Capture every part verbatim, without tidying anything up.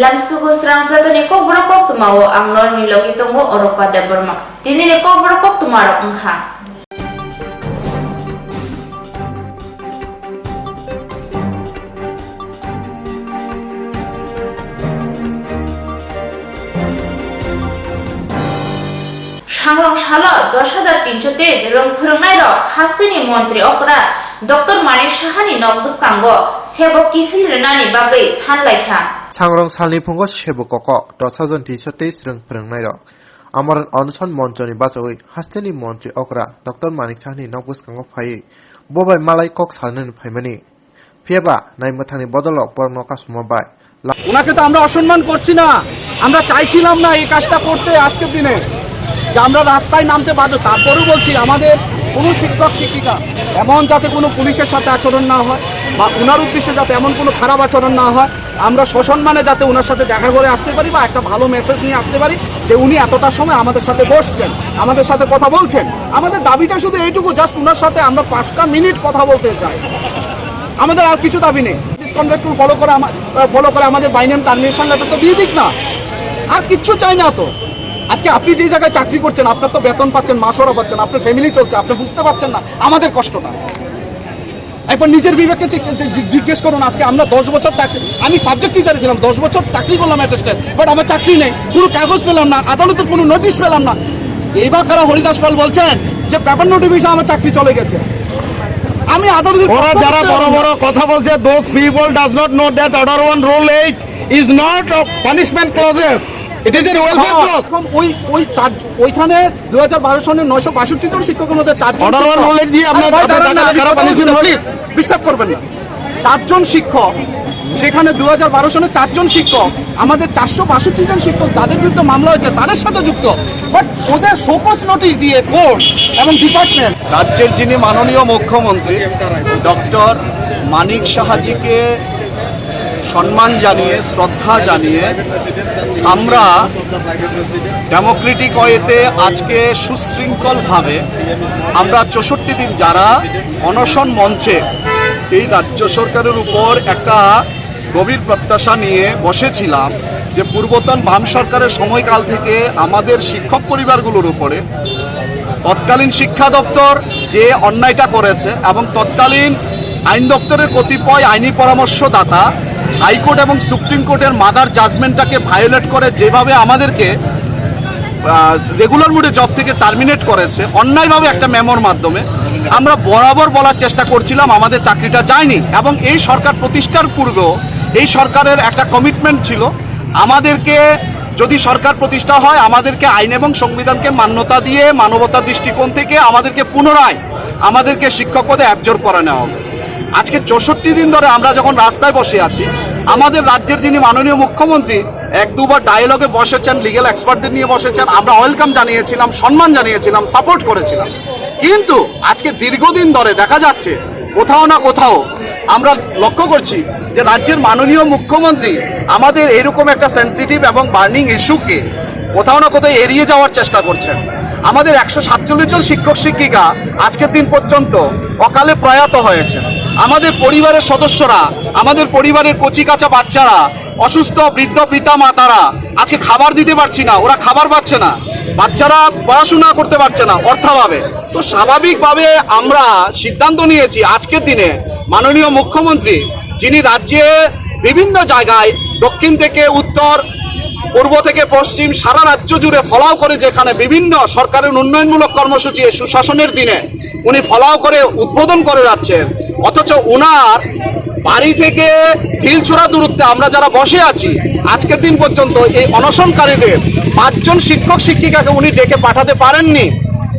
Lamsugo srang jatoni kokborok koktwmao ang norokni logi tongo Oropa Debbarma. Tinini kokborok koktwmarok wngkha. Sangrong salo dos hajar tinso tei rwng phwrwngnairok hasteni montri okra Doctor Manik Sahani nok bwskango sebok kiphil rwnani bagwi san laikha. Sangrong salni phungo sebok koko dos hajar tinso tei rwng phwrwngnairok Amorok Onoson Monchoni bachawi hasteni montri okra Doctor Manik Sahani nok bwskango phaiwi bo bai malai kok salnani phaimani. Phiyaba naimwthangni bodolo borokno kasuma bai la- ওনাকে তো আমরা অসম্মান করছি না, আমরা চাইছিলাম না এই কাজটা করতে আজকের দিনে, যে আমরা রাস্তায় নামতে বাধ্য। তারপরেও বলছি, আমাদের কোনো শিক্ষক শিক্ষিকা এমন যাতে কোনো পুলিশের সাথে আচরণ না হয় বা ওনার উদ্দেশ্যে যাতে এমন কোনো খারাপ আচরণ না হয়, আমরা সসম্মানে যাতে ওনার সাথে দেখা করে আসতে পারি বা একটা ভালো মেসেজ নিয়ে আসতে পারি যে উনি এতটা সময় আমাদের সাথে বসছেন, আমাদের সাথে কথা বলছেন। আমাদের দাবিটা শুধু এইটুকু, জাস্ট ওনার সাথে আমরা পাঁচটা মিনিট কথা বলতে চাই। আমাদের আর কিছু দাবি নেই। ডিসকন্ডাক্ট রুল ফলো করে আমা-, আহ, ফলো করে আমাদের বাইনেম টার্মিনেশন লেটারটা দিয়ে দিক না, আর কিচ্ছু চাই না তো। আজকে আপনি যে জায়গায় চাকরি করছেন, আপনার তো বেতন পাচ্ছেন, মাসোরা পাচ্ছেন, আপনার ফ্যামিলি চলছে, আপনি বুঝতে পারছেন না আমাদের কষ্টটা। একবার নিজের বিবেককে চেক-, যে-, যে-, জিজ্ঞেস করুন। আজকে আমরা দশ বছর চাকরি, আমি সাবজেক্ট টিচার ছিলাম, দশ বছর চাকরি করলাম অ্যাটেস্টেড, বাট আমার চাকরি নেই, কোনো কাগজ পেলাম না, আদালতের কোনো নোটিশ পেলাম না। এইবার কারা হরিদাস পাল বলছেন যে পেপার নোটিফিকেশন আমার চাকরি চলে গেছে। আমি আদালতের ওরা পক্ষ যারা থেকে বড় বড় কথা বলছে, those people does not know that order one rule eight is not a punishment clauses, it is a welfare clause. এখন ওই, ওই চার, ওইখানে দুই হাজার বারো সনের নয়শো বাষট্টি জন শিক্ষকের মধ্যে চারজন অর্ডার ওয়ান শিক্ষক, রুল এইট দিয়ে আপনার, আরে ভাই, আপনার দাঁড়ান না, টাকা খারাপ একটু পানিশমেন্ট জন্য নোটিশ। ডিস্টার্ব করবেন না। চারজন শিক্ষক, সেখানে দুই হাজার বারো সনে চারজন শিক্ষক, আমাদের চারশো বাষট্টি জন শিক্ষক যাদের বিরুদ্ধে মামলা হয়েছে তাদের সাথে যুক্ত, বাট ওদের শোকজ নোটিশ দিয়ে কোর্ট এবং ডিপার্টমেন্ট রাজ্যের যিনি মাননীয় মুখ্যমন্ত্রী ডক্টর মানিক সাহাজিকে সম্মান জানিয়ে, শ্রদ্ধা জানিয়ে আমরা ডেমোক্রেটিক ওয়েতে আজকে সুশৃঙ্খলভাবে আমরা চৌষট্টি দিন যারা অনশন মঞ্চে এই রাজ্য সরকারের উপর একটা গভীর প্রত্যাশা নিয়ে বসেছিলাম যে পূর্বতন বাম সরকারের সময়কাল থেকে আমাদের শিক্ষক পরিবারগুলোর উপরে তৎকালীন শিক্ষা দপ্তর যে অন্যায়টা করেছে এবং তৎকালীন আইন দপ্তরের কতিপয় আইনি পরামর্শদাতা হাইকোর্ট এবং সুপ্রিম কোর্টের মাদার জাজমেন্টটাকে ভায়োলেট করে যেভাবে আমাদেরকে রেগুলার মুডে জব থেকে টার্মিনেট করেছে অন্যায়ভাবে একটা মেমোর মাধ্যমে, আমরা বরাবর বলার চেষ্টা করছিলাম আমাদের চাকরিটা যায়নি। এবং এই সরকার প্রতিষ্ঠার পূর্বেও এই সরকারের একটা কমিটমেন্ট ছিল, আমাদেরকে যদি সরকার প্রতিষ্ঠা হয়, আমাদেরকে আইন এবং সংবিধানকে মান্যতা দিয়ে মানবতার দৃষ্টিকোণ থেকে আমাদেরকে পুনরায় আমাদেরকে শিক্ষক পদে অ্যাবজর্ব করানো হবে। আজকে চৌষট্টি দিন ধরে আমরা যখন রাস্তায় বসে আছি, আমাদের রাজ্যের যিনি মাননীয় মুখ্যমন্ত্রী এক দুবার ডায়ালগে বসেছেন, লিগ্যাল এক্সপার্টদের নিয়ে বসেছেন, আমরা ওয়েলকাম জানিয়েছিলাম, সম্মান জানিয়েছিলাম, সাপোর্ট করেছিলাম। কিন্তু আজকে দীর্ঘদিন ধরে দেখা যাচ্ছে কোথাও না কোথাও আমরা লক্ষ্য করছি যে রাজ্যের মাননীয় মুখ্যমন্ত্রী আমাদের এরকম একটা সেনসিটিভ এবং বার্নিং ইস্যুকে কোথাও না কোথাও এড়িয়ে যাওয়ার চেষ্টা করছেন। আমাদের একশো সাতচল্লিশ জন শিক্ষক শিক্ষিকা আজকের দিন পর্যন্ত অকালে প্রয়াত হয়েছে। আমাদের পরিবারের সদস্যরা, আমাদের পরিবারের কচিকাঁচা বাচ্চারা, অসুস্থ বৃদ্ধ পিতা মাতারা আজকে খাবার দিতে পারছি না, ওরা খাবার পাচ্ছে না, বাচ্চারা পড়াশোনা করতে পারছে না অর্থাভাবে। তো স্বাভাবিকভাবে আমরা সিদ্ধান্ত নিয়েছি আজকের দিনে মাননীয় মুখ্যমন্ত্রী, যিনি রাজ্যে বিভিন্ন জায়গায় দক্ষিণ থেকে উত্তর, পূর্ব থেকে পশ্চিম, সারা রাজ্য জুড়ে ফলাও করে যেখানে বিভিন্ন সরকারের উন্নয়নমূলক কর্মসূচি এই সুশাসনের দিনে উনি ফলাও করে উদ্বোধন করে যাচ্ছেন, অথচ ওনার বাড়ি থেকে ঢিলছোড়া দূরত্বে আমরা যারা বসে আছি, আজকের দিন পর্যন্ত এই অনশনকারীদের পাঁচজন শিক্ষক শিক্ষিকাকে উনি ডেকে পাঠাতে পারেননি।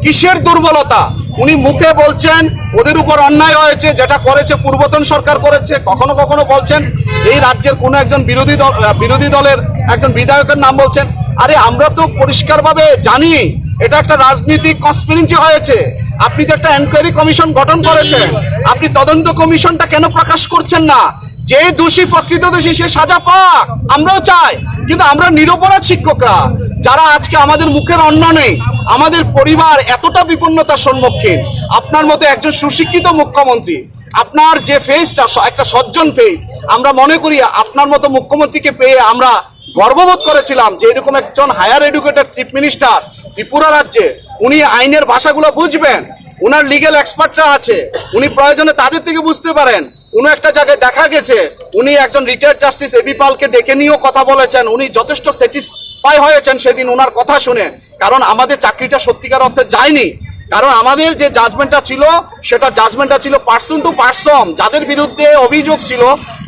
কিসের দুর্বলতা? উনি মুখে বলছেন ওদের উপর অন্যায় হয়েছে, যেটা করেছে পূর্বতন সরকার করেছে, কখনো কখনো বলছেন এই রাজ্যের কোনো একজন বিরোধী দল, আহ, বিরোধী দলের একজন বিধায়কের নাম বলছেন। আরে, আমরা তো পরিষ্কারভাবে জানি এটা একটা রাজনৈতিক কনস্পিরেসি হয়েছে। আপনি তো একটা এনকোয়ারি কমিশন গঠন করেছেন, আপনি তদন্ত কমিশনটা কেন প্রকাশ করছেন না? যে দোষী প্রকৃত দোষী সে সাজা পাক, আমরাও চাই, কিন্তু আমরা নিরপরাধ শিক্ষকরা যারা আজকে আমাদের মুখের অন্ন নেই, আমাদের পরিবার এতটা বিপন্নতার সম্মুখীন, আপনার মতো একজন সুশিক্ষিত মুখ্যমন্ত্রী আপনার যে ফেসটা, একটা সজ্জন ফেস, আমরা মনে করি আপনার মতো মুখ্যমন্ত্রীকে পেয়ে আমরা গর্ববোধ করেছিলাম যে এরকম একজন higher educated chief minister Tripura রাজ্যে, উনি আইনের ভাষাগুলো বুঝবেন, ওনার লিগ্যাল এক্সপার্টরা আছে, উনি প্রয়োজনে তাদের থেকে বুঝতে পারেন। কোনো একটা জায়গায় দেখা গেছে উনি একজন রিটায়ার্ড জাস্টিস এবি পালকে ডেকে নিয়েও কথা বলেছেন, উনি যথেষ্ট স্যাটিসফাই হয়েছেন সেদিন ওনার কথা শুনে। কারণ আমাদের চাকরিটা সত্যিকার অর্থে যায়নি। কারণ আমাদের যে জাজমেন্টটা ছিল, সেটা জাজমেন্টটা ছিল পার্সন টু পার্সন, যাদের বিরুদ্ধে অভিযোগ ছিল,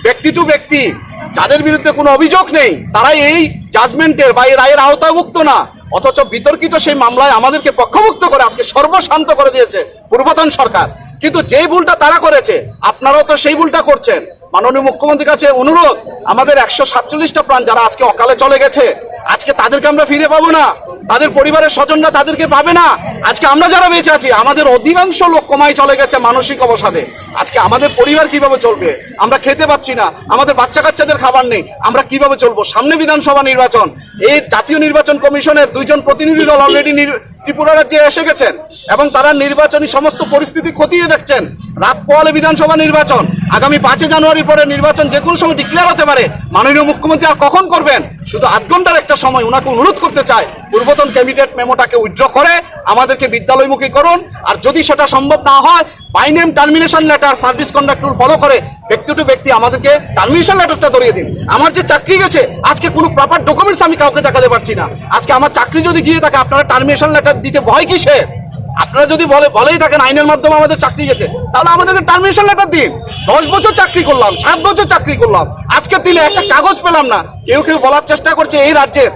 ব্যক্তি টু ব্যক্তি, যাদের বিরুদ্ধে কোনো অভিযোগ নেই, তারাই এই জাজমেন্টের বা এই রায়ের আওতাভুক্ত না। অথচ বিতর্কিত সেই মামলায় আমাদেরকে পক্ষভুক্ত করে আজকে সর্বশান্ত করে দিয়েছে পূর্বতন সরকার। কিন্তু যেই ভুলটা তারা করেছে, আপনারাও তো সেই ভুলটা করছেন। মাননীয় মুখ্যমন্ত্রীর কাছে অনুরোধ, আমাদের একশো সাতচল্লিশটা প্রাণ যারা আজকে অকালে চলে গেছে, আজকে তাদেরকে আমরা ফিরে পাবো না, তাদের পরিবারের স্বজনরা তাদেরকে পাবে না। আজকে আমরা যারা বেঁচে আছি, আমাদের অধিকাংশ লোক কোমায় চলে গেছে মানসিক অবসাদে। আজকে আমাদের পরিবার কিভাবে চলবে? আমরা খেতে পাচ্ছি না, আমাদের বাচ্চা কাচ্চাদের খাবার নেই, আমরা কিভাবে চলবো? সামনে বিধানসভা নির্বাচন, এই জাতীয় নির্বাচন কমিশনের দুইজন প্রতিনিধি দল অলরেডি ত্রিপুরা রাজ্যে এসে গেছেন এবং তারা নির্বাচনী সমস্ত পরিস্থিতি খতিয়ে দেখছেন। রাত পোয়ালে বিধানসভা নির্বাচন, আগামী পাঁচই জানুয়ারির পরে নির্বাচন যে কোনো সময় ডিক্লেয়ার হতে পারে। মাননীয় মুখ্যমন্ত্রী আর কখন করবেন? শুধু আধ ঘন্টার একটা সময় ওনাকে অনুরোধ করতে চাই, পূর্বতন ক্যাবিনেট মেমোটাকে উইথড্র করে আমাদেরকে বিদ্যালয়মুখী করুন। আর যদি সেটা সম্ভব না হয়, by name termination letter, service conduct rule follow করে ব্যক্তি টু ব্যক্তি আমাদেরকে টার্মিনেশন লেটারটা ধরিয়ে দিন। আমার যে চাকরি গেছে, আজকে কোনো প্রপার ডকুমেন্টস আমি কাউকে দেখাতে পারছি না। আজকে আমার চাকরি যদি গিয়ে থাকে, আপনারা টার্মিনেশন লেটার দিতে ভয় কিসের? আপনারা যদি বলে বলেই থাকেন আইনের মাধ্যমে আমাদের চাকরি গেছে, তাহলে আমাদেরকে টার্মিনেশন লেটার দিন। দশ বছর চাকরি করলাম, সাত বছর চাকরি করলাম, আজকের দিনে একটা কাগজ পেলাম না। কেউ কেউ বলার চেষ্টা করছে, এই রাজ্যের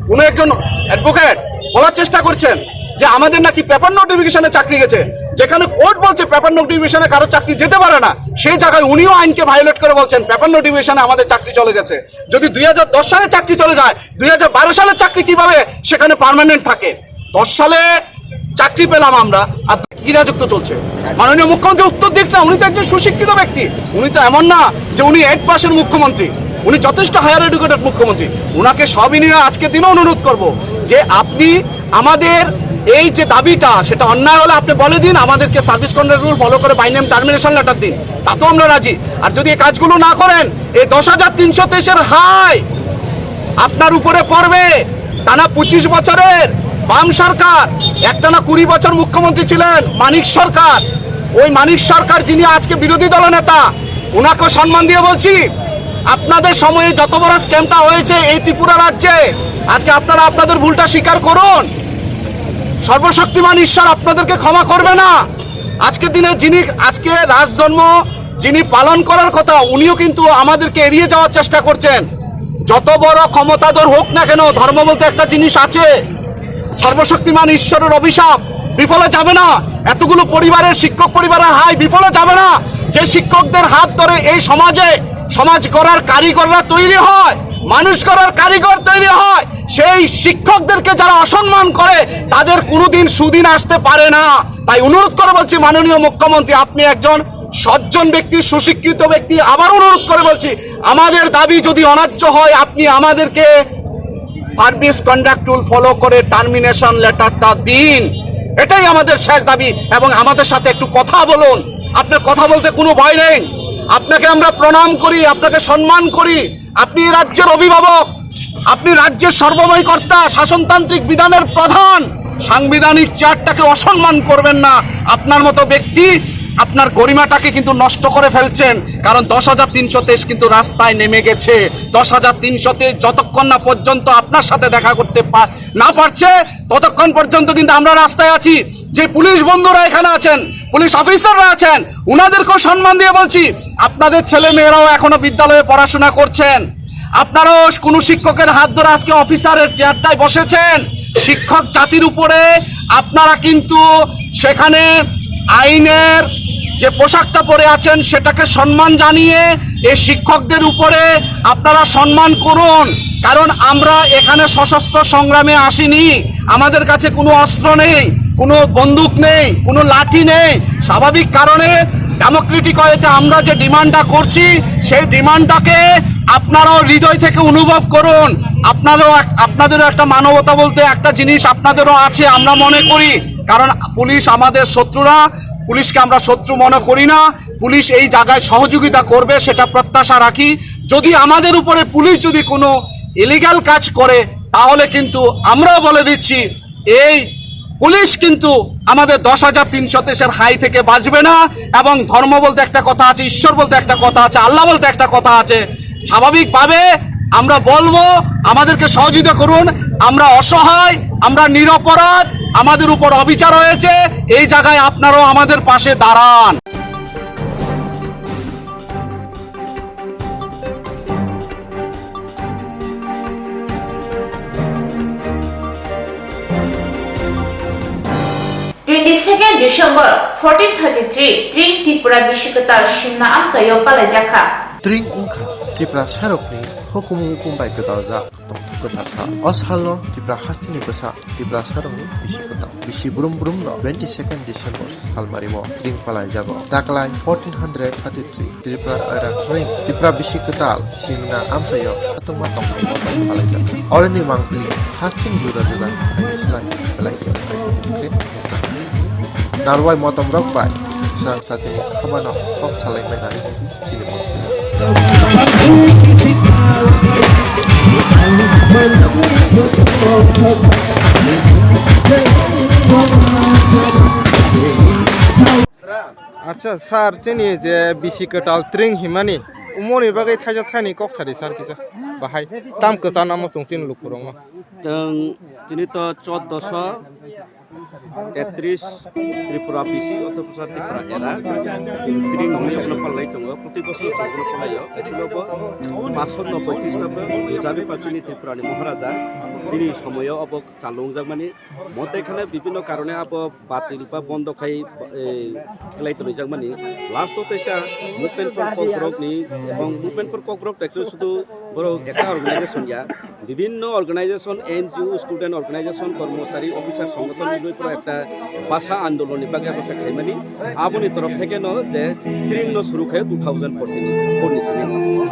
কোনো একজন অ্যাডভোকেট বলার চেষ্টা করছেন যে আমাদের নাকি পেপার নোটিফিকেশনে চাকরি গেছে, যেখানে কোর্ট বলছে পেপার নোটিফিকেশনে কারো চাকরি যেতে পারে না, সেই জায়গায় উনিও আইনকে ভায়োলেট করে বলছেন পেপার নোটিফিকেশনে আমাদের চাকরি চলে গেছে। যদি দুই হাজার দশ সালে চাকরি চলে যায়, দুই হাজার বারো সালের চাকরি কিভাবে সেখানে পার্মানেন্ট থাকে? দশ সালে চাকরি পেলাম আমরা, আর কি রাজত্ব চলছে? মাননীয় মুখ্যমন্ত্রী উত্তর দিক না, উনি তো একজন সুশিক্ষিত ব্যক্তি, উনি তো এমন না যে উনি এইট পাসের মুখ্যমন্ত্রী, উনি যথেষ্ট হায়ার এডুকেটেড মুখ্যমন্ত্রী। ওনাকে সবিনয়ে আজকের দিনও অনুরোধ করব যে আপনি আমাদের এই যে দাবিটা, সেটা অন্যায় হলে আপনি বলে দিন, আমাদেরকে সার্ভিস কন্ডাক্ট রুল ফলো করে বাই নেম টার্মিনেশন লেটার দিন, তাতেও আমরা রাজি। আর যদি এই কাজগুলো না করেন, এই দশ হাজার তিনশো তেইশের হাই আপনার উপরে পড়বে। টানা পঁচিশ বছরের বাম সরকার, একটানা কুড়ি বছর মুখ্যমন্ত্রী ছিলেন মানিক সরকার। ওই মানিক সরকার, যিনি আজকে বিরোধী দলনেতা, ওনাকেও সম্মান দিয়ে বলছি, আপনাদের সময়ে যত বড় স্ক্যামটা হয়েছে এই ত্রিপুরা রাজ্যে, আজকে আপনারা আপনাদের ভুলটা স্বীকার করুন। সর্বশক্তিমান ঈশ্বর আপনাদেরকে ক্ষমা করবে না। আজকের দিনে যিনি আজকে রাজধর্ম যিনি পালন করার কথা, উনিও কিন্তু আমাদেরকে এড়িয়ে যাওয়ার চেষ্টা করছেন। যত বড় ক্ষমতাধর হোক না কেন, ধর্ম বলতে একটা জিনিস আছে, সর্বশক্তিমান ঈশ্বরের অভিশাপ বিফলে যাবে না। এতগুলো পরিবারের, শিক্ষক পরিবারের হাই বিফলে যাবে না। যে শিক্ষকদের হাত ধরে এই সমাজে, সমাজ গড়ার কারিগররা তৈরি হয়, মানুষ গড়ার কারিগর তৈরি হয়, সেই শিক্ষকদেরকে যারা অসম্মান করে, তাদের কোনোদিন সুদিন আসতে পারে না। তাই অনুরোধ করে বলছি, মাননীয় মুখ্যমন্ত্রী, আপনি একজন সজ্জন ব্যক্তি, সুশিক্ষিত ব্যক্তি, আবার অনুরোধ করে বলছি, আমাদের দাবি যদি অন্যায্য হয়, আপনি আমাদেরকে সার্ভিস কন্ডাক্ট রুল ফলো করে টার্মিনেশন লেটারটা দিন। এটাই আমাদের শেষ দাবি। এবং আমাদের সাথে একটু কথা বলুন। আপনার কথা বলতে কোনো ভয় নেই। আপনাকে আমরা প্রণাম করি, আপনাকে সম্মান করি। আপনি এই রাজ্যের অভিভাবক, আপনি রাজ্যের সর্বময় কর্তা, শাসনতান্ত্রিক বিধানের প্রধান। সাংবিধানিক চেয়ারটাকে অসম্মান করবেন না। আপনার মতো ব্যক্তি আপনার গরিমাটাকে কিন্তু নষ্ট করে ফেলছেন। কারণ দশ হাজার তিনশো তেইশ কিন্তু রাস্তায় নেমে গেছে। দশ হাজার তিনশো তেইশ যতক্ষণ না পর্যন্ত আপনার সাথে দেখা করতে পা- না পারছে, ততক্ষণ পর্যন্ত কিন্তু আমরা রাস্তায় আছি। যে পুলিশ বন্ধুরা এখানে আছেন, পুলিশ অফিসাররা আছেন, উনাদেরকেও সম্মান দিয়ে বলছি, আপনাদের ছেলে মেয়েরাও এখনো বিদ্যালয়ে পড়াশোনা করছেন। আপনারাও কোনো শিক্ষকের হাত ধরে আজকে অফিসারের চেয়ারটায় বসেছেন। শিক্ষক জাতির উপরে আপনারা কিন্তু সেখানে আইনের যে পোশাকটা পরে আছেন, সেটাকে সম্মান জানিয়ে এই শিক্ষকদের উপরে আপনারা সম্মান করুন। কারণ আমরা এখানে সশস্ত্র সংগ্রামে আসিনি, আমাদের কাছে কোনো অস্ত্র নেই, কোনো বন্দুক নেই, কোনো লাঠি নেই। স্বাভাবিক কারণে ডেমোক্রেটিক ওয়েতে আমরা যে ডিমান্ডটা করছি, সেই ডিমান্ডটাকে আপনারাও হৃদয় থেকে অনুভব করুন। আপনাদেরও এক- আপনাদেরও একটা মানবতা বলতে একটা জিনিস আপনাদেরও আছে, আমরা মনে করি। কারণ পুলিশ আমাদের শত্রুরা, পুলিশকে আমরা শত্রু মনে করি না। পুলিশ এই জায়গায় সহযোগিতা করবে, সেটা প্রত্যাশা রাখি। যদি আমাদের উপরে পুলিশ যদি কোনো ইলিগ্যাল কাজ করে, তাহলে কিন্তু আমরাও বলে দিচ্ছি, এই পুলিশ কিন্তু আমাদের দশ হাজার তিনশো তেইশের হাই থেকে বাঁচবে না। এবং ধর্ম বলতে একটা কথা আছে, ঈশ্বর বলতে একটা কথা আছে, আল্লাহ বলতে একটা কথা আছে। স্বাভাবিকভাবে আমরা বলবো, আমাদেরকে সহযোগিতা করুন। আমরা অসহায়, আমরা নিরপরাধ, আমাদের উপর অবিচার হয়েছে। এই জায়গায় আপনারাও আমাদের পাশে দাঁড়ান। Twenty second December fourteen thirty three, Tring Tripura bisi kwtal simna amchaio palaijak kha. Tring wngkha Tripura sarokni hukumu hukum bai kwtaljak tong kwtharsa. O salno Tripura hasteni bwsa Tripura sarokni bisi kwtal. Bisi brum brumno twenty second December salmario Tring palaijago. Daklai fourteen hundred thirty three Tripura era Tring, Tripura bisi kwtal simna amchaio hatungma tongmani palaijago. Oroni mangpili hasteni juda juda khaini slai belai khe nukjakha. Narwai motom rok bai srang satini habano kok salai mai nai sini mo. Acha sir, chini je bisi kwtal Tring himani, umoni bagwi thaisa thaini kok sari sir kisa bahai tam kwchana mo chwng chini lukurokno. Tong chini to choddoso tetris Tripura bisi, othoposa Tripura era, Tring hwnwi chokno palai tongo, proti bosor chokno palai o, ethinobo paanshot nobboi Khristabrok Jari Pachini Tripurani Maharaja, bini somoyo obo chalungjakmani, mote khane bibhinno karone abo batil ba bondo khai, eh, khlai tonijakmani. Last o teisa movement for Kokborok ni, ebong movement for Kokborok actually sudu borok ekta organization ya, bibhinno organization, N G O, student organization, kormochari, officer, songothon ni loi pura ekta bhasha andolon ni bagwi abo khe khaimani. Aboni torof theke no je Tring no suru khaio two thousand fourteen ni sini.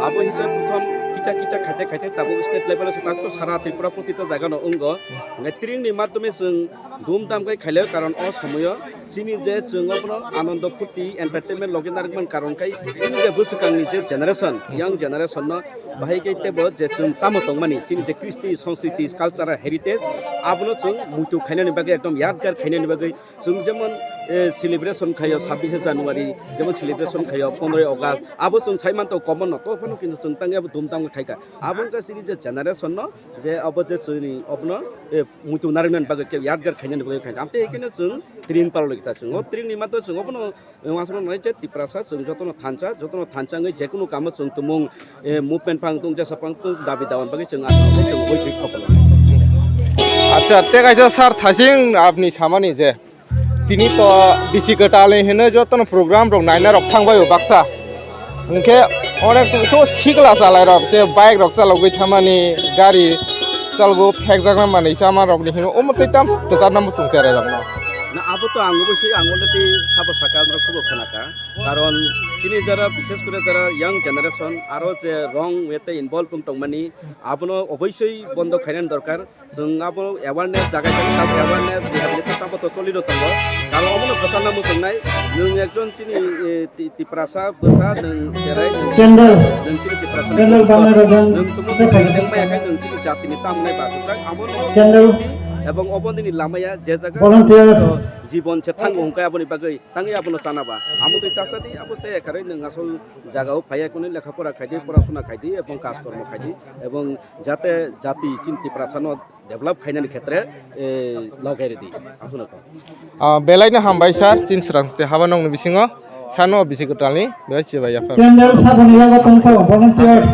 Abo hisab prothom kicha kicha khaite khaite tabuk state level o swkang to sara Tripura protita jaga no wngo. Hwnkhe Tring ni madhyome chwng dhumdham khe khailai, karon o somoyo chini je chwng obono anando phuti entertainment logi narwkmani karon khai chini je bwswkangni je generation, young generation no bahai khe teibo je chwng tamo tongmani chini je kristi, sanskriti, cultural heritage abono chwng muitu khainani bagwi ekdom yadgar khainani bagwi chwng jemon, eh, celebration khaio sabbish January, jemon celebration khaio pondroi August, abo chwng sai manto common no, to phano kintu chwng tangwi abo dhumdham khe khaikha. Abo wngkha chini je generation no, je abo je chwngni obono, eh, muitu narwknani bagwi khe yadgar khainani bagwi khaikha. Amtwi khe no chwng Tring palologita chwng o Tring ni mato chwng obono, eh, uansukna nangnai je Tiprasa chwng jotono thansa, jotono thansa wngwi jekunu kamo chwng tumung, eh, movement phang tung, jesa phang tung, dabi dawan bagwi chwng aswk chwng hoichwk thokla. Acha, tei kaisa sir thasing apni samani je tini to bisi kwtalni hinwi jotono program rok naina rok thangbai o baksa. Hwnkhe onek so sikla chalai rok je bike rok chalogwi thamani gari chalgo phekjakna manwi chama rokni hino omo tei tam kwchar namo chwng cherai rokno. Na abo to ang obosoi ang already sabo saka ang rok khubo khwnaka. Karon chini jara bishes kore jara young generation aro je wrong way te involve wng tongmani abono obosoi bondo khainani dorkar. Chwng abo awareness jaga jaga abo awareness rehabilitation abo to choli rw tongo. Karon obono kwchangna muchungnai nwng ekjon chini, eh, Ti-, Tiprasa bwsa nwng cherai nwng, Candle. Nwng chini Tiprasa Candle bwsa. Banai rwjang. Nwng tumo Tei khaidi. Nwng maya khai nwng chini jatini tamnai ba kwchang abo no Candle. Ebong obo nini lamaya je jaga Volunteers. Jibon se thango hwnkhe aboni bagwi tangwi abono chana ba. Amo twi tasa di abo se ekharwi nwng asol jagao phaiya kunui lekha pora khaidi, porasona khaidi ebong kaj kormo khaidi ebong jate jati chini Tiprasa no develop khainani khetre, eh, logai rwdi. Ang phano kok. Ah, belai no hambai sir, chini srang site haba nongni bisingo sano bisi kwtalni belai chibai yaphar. Candle saboni yago tongkho, volunteers.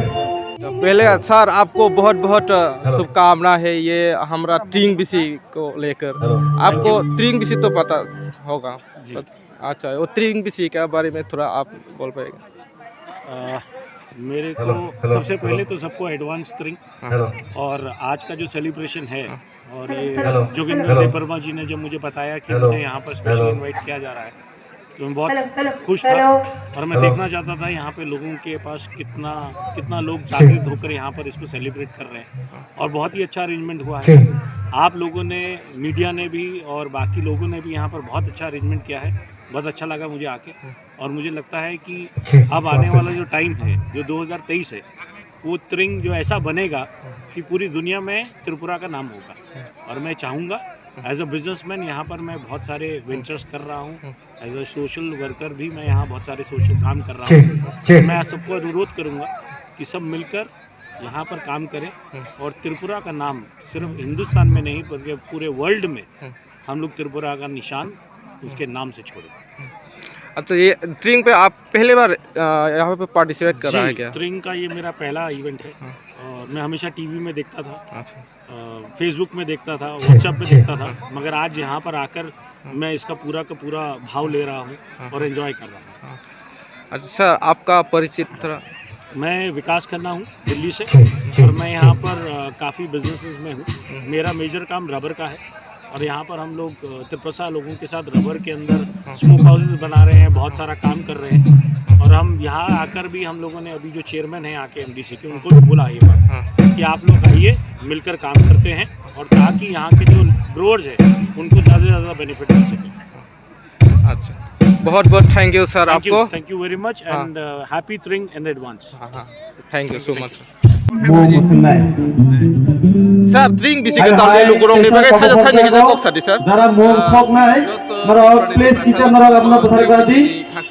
पहले सर आपको बहुत बहुत, अ, हेलो। शुभकामना है, ये हमारा ट्रिंग बिसी को लेकर। हेलो। आपको थैंक यू। ट्रिंग बिसी तो पता होगा। जी। अच्छा, वो ट्रिंग बिसी के बारे में थोड़ा आप बोल पाएंगे? अ, मेरे को हेलो, हेलो, सबसे पहले हेलो। तो सबको एडवांस ट्रिंग। हाँ। हेलो। और आज का जो सेलिब्रेशन है, हाँ। और ये हेलो, जोगिंदर हेलो। देबबर्मा जी ने जब मुझे बताया कि हेलो, मुझे यहाँ पर स्पेशल हेलो। इनवाइट किया जा रहा है, तो मैं बहुत हेलो, हेलो, खुश था। हेलो। और मैं हेलो। देखना चाहता था यहाँ पे लोगों के पास कितना, कितना लोग जागृत होकर यहाँ पर इसको सेलिब्रेट कर रहे हैं। और बहुत ही अच्छा अरेंजमेंट हुआ है। ठीक। आप लोगों ने, मीडिया ने भी और बाकी लोगों ने भी यहाँ पर बहुत अच्छा अरेंजमेंट किया है। बहुत अच्छा लगा मुझे आके। और मुझे लगता है कि अब आने वाला जो टाइम है, जो दो हज़ार तेईस है, वो त्रिंग जो ऐसा बनेगा कि पूरी दुनिया में त्रिपुरा का नाम होगा। और मैं चाहूँगा, एज अ बिजनेसमैन, यहाँ पर मैं बहुत सारे वेंचर्स कर रहा हूँ। एज अ सोशल वर्कर भी मैं यहाँ बहुत सारे सोशल काम कर रहा हूँ। मैं सबको अनुरोध करूँगा कि सब मिलकर यहाँ पर काम करें और त्रिपुरा का नाम सिर्फ हिंदुस्तान में नहीं, बल्कि पूरे वर्ल्ड में हम लोग त्रिपुरा का निशान उसके नाम से छोड़े। अच्छा, ये ट्रिंग पे आप पहली बार अ, यहाँ पे पार्टिसिपेट कर रहा है जी, क्या? त्रिंग का ये मेरा पहला इवेंट है। और मैं हमेशा टीवी में देखता था, अच्छा। फेसबुक में देखता था, व्हाट्सएप पे देखता था, मगर आज यहाँ पर आकर मैं इसका पूरा का पूरा भाव ले रहा हूँ और एंजॉय कर रहा हूँ। अच्छा सर, आपका परिचित थोड़ा। मैं विकास खन्ना हूँ दिल्ली से। और मैं यहाँ पर काफ़ी बिजनेसेस में हूँ। मेरा मेजर काम रबर का है। और यहाँ पर हम लोग तिरपसा लोगों के साथ रबर के अंदर स्मोक हाउसेस बना रहे हैं, बहुत सारा काम कर रहे हैं। और हम यहाँ आकर भी, हम लोगों ने अभी जो चेयरमैन है यहाँ के एमडीसी के, उनको भी बोला ये बात कि आप लोग आइए, मिलकर काम करते हैं, और ताकि यहाँ के जो ग्रोअर्स हैं उनको ज़्यादा से ज़्यादा बेनिफिट मिल सके। अच्छा, बहुत बहुत थैंक यू सर आपको। Thank you very much and happy Tring in advance. Thank you so much. Sir, Tring bisi kwtal ni lukurokni bagwi thaisa thaini kisa kok sadi sir. Jara mung soknai, norok please kisa norok abono bwthar gadi.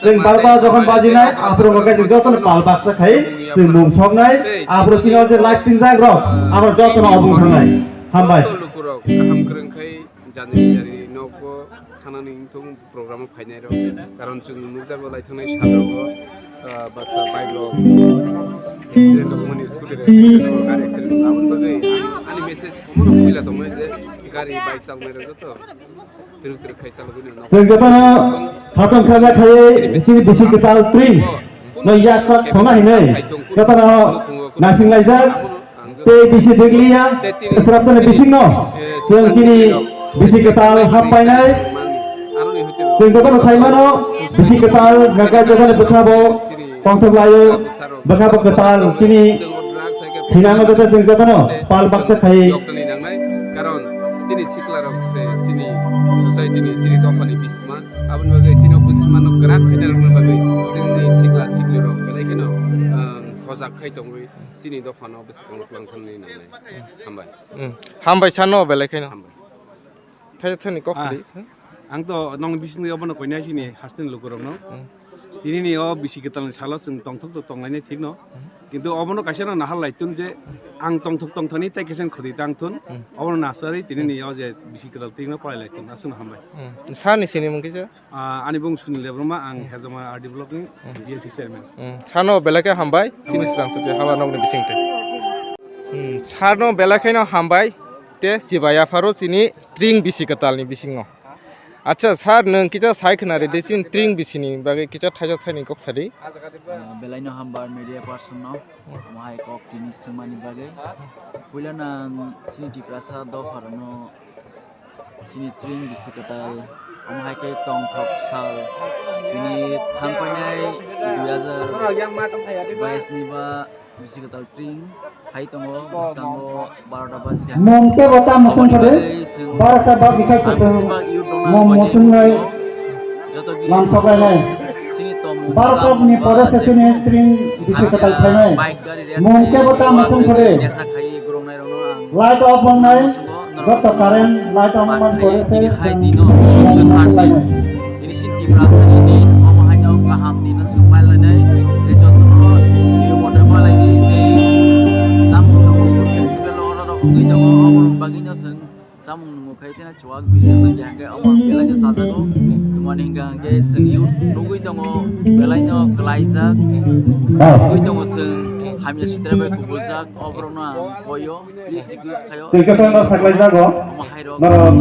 Chwng barba jokhon bajinai, aphuru hwnkhe chwng jotono pal baksa khai, chwng mung soknai, aphuru chini o je light chingjak rok, abo jotono obong thangnai. Hambai. Joto lukurok kaham kwrwng khai jani jani nogo thanani wngthung. Program o phainai rok, karon chwng nukjago lai thangnai sal rogo baksa bike rok accident rok mani, scooty rok accident rok, gari accident rok, aboni bagwi ani message komo rok puila tongmani je gari bike chalnai rok joto twrwk twrwk khai chalogwi no. Chwng jotono khatong khaja khaiwi chini bisi kwtal Tring no yak sak sona hinwi jotono naising laijak. Tei bisi deglia, sraptani bisingno chwng chini bisi kwtal hap painai. Chwng jotono sai mano, bisi kwtal naga jagani bwkhabo tongthok laio, bwkhabo kwtal chini thinango joto chwng jotono pal baksa khai. Karon chini sikla rok se chini society ni, chini dopha ni bisma, aboni bagwi chini bisma no kwrak khaina rwna bagwi chwngni sikla sikli rok belai kheno hojak khai tongwi. Chini dophano bwskango twlang thangni nangnai. Hambai. Hambai sano belai kheno. Hambai. Thai thani kok sadi. Ang to nong bisingni obono koinai chini hasteni lukurokno. Tinini o bisi kwtalni salo chwng tongthok to tonglainai thikno. Kintu obono kaisa no nahar laitun je ang tongthok tongthani tei kaisa khudi tangthun. Obono nasari tinini o je bisi kwtal tikno palai laitun. Aswkno hambai. Sani sini mungkisa? Ah, ani bung Sunil Debbarma, ang Hezama R D block ni D S C chairman. Sano belai khe hambai, chini srang sati haba nokni bisingtwi. Sano belai kheno hambai, te chibaya pharo chini tring bisi kwtalni bisingo. Acha sir, nwng kisa sai khna ridi, chini tring bisini bagwi kisa thaisa thaini kok sadi. Ah, belai no hambar media person no, omo hai kok tini swngmani bagwi. Puila nang chini Tiprasa dopharano Chini tring bisi kwtal, omo hai khe tongthok sal. Tini thang painai dui hazar bais ni ba bisi kwtal tring hai tongo, bwskango barota baji kha. Mung kebo ta mwswng khe de, barota baji kha se chwng mung mwswngnai lam sokainai. Barota ni pore se chini tring bisi kwtal phainai. Mung kebo ta mwswng khe de. Light off wngnai, joto current light off wngmani pore se chwng. Ini sin Tiprasa ini omo haino kaham dino chwng pailainai, tei jotono niyo mote pailaini tei samung tongo food festival oro rok wngwi tongo, oborok bagwino chwng samung nungo khai tei chuwak bini wngya hwnkhe omo belaino chajago, twmani hwnkha hwnkhe chwng youth nugwi tongo, belaino klaijak, nugwi tongo chwng hamya sitra bai kubuljak, oborokno ang koyo. Tei khe tongma saklai jago. Norok